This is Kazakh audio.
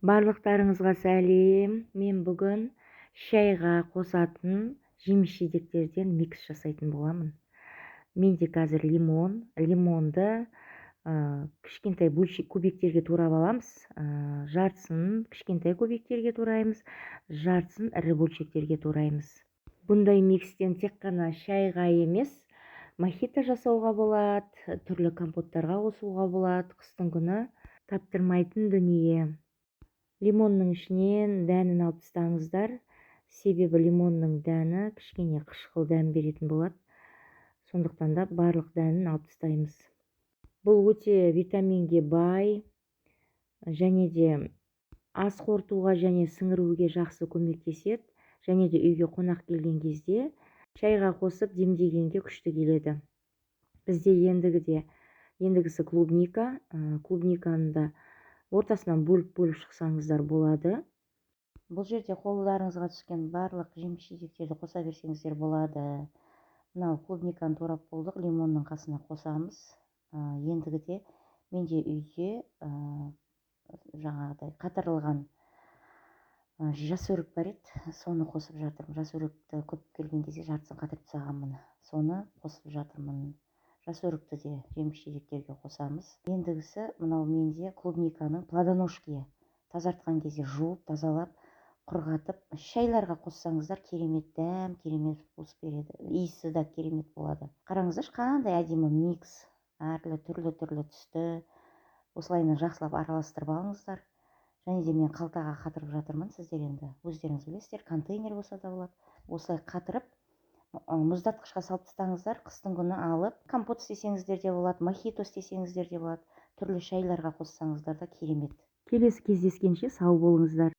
Барлықтарыңызға сәлем! Мен бүгін шайға қосатын жеміс жидектерден микс жасайтын боламын. Менде қазір лимон. Лимонды кішкентай бөлшек кубиктерге турап аламыз. Жартысын кішкентай кубиктерге тураймыз, жартысын ірі бөлшектерге тураймыз. Бұндай микстен тек қана шайға емес, мохито жасауға болады, түрлі компоттарға қосуға болады. Қыстың күні таптырмайтын дүние. Лимонның ішінен дәнін алып тастаңыздар, себебі лимонның дәні кішкене қышқыл дәм беретін болады. Сондықтан да барлық дәнін алып тастаймыз. Бұл өте витаминге бай және де ас қорытуға және сіңіруге жақсы көмектеседі. Және де үйге қонақ келген кезде шайға қосып демдегенге күшті келеді. Бізде ендігісі клубника. Клубниканы да ортасынан бөліп-бөліп шықсаңыздар болады. Бұл жерде қолдарыңызға түскен барлық жеміс жидектерді қоса берсеңіздер болады. Мынау клубниканы турап болдық, лимонның қасына қосамыз. Ендігіде менде үйде жаңағыдай қатырылған жас өрік бар еді, соны қосып жатырмын. Жас өрікті көп келген кезде жартысын қатырып тастағанмын, соны қосып жатырмын. Жас өрікті де жеміс жидектерге қосамыз. Ендігісі мынау менде клубниканың плодоножки, тазартқан кезде жуып, тазалап, құрғатып, шайларға қоссаңыздар, керемет дәм, керемет вкус береді, иісі де керемет болады. Қараңыздаршы, қандай әдемі микс, әртүрлі, түрлі түрлі түсті. Осылайынан жақсылап араластырып алыңыздар. Және де мен қалтаға қатырып жатырмын, сіздер енді өздеріңіз білесіздер, контейнер болса да болады. Осылай қатырып, мұздатқышқа салып тастаңыздар. Қыстың күні алып компот істесеңіздер де болады, мохито істесеңіздер де болады, түрлі шайларға қоссаңыздар да керемет. Келесі кездескенше сау болыңыздар!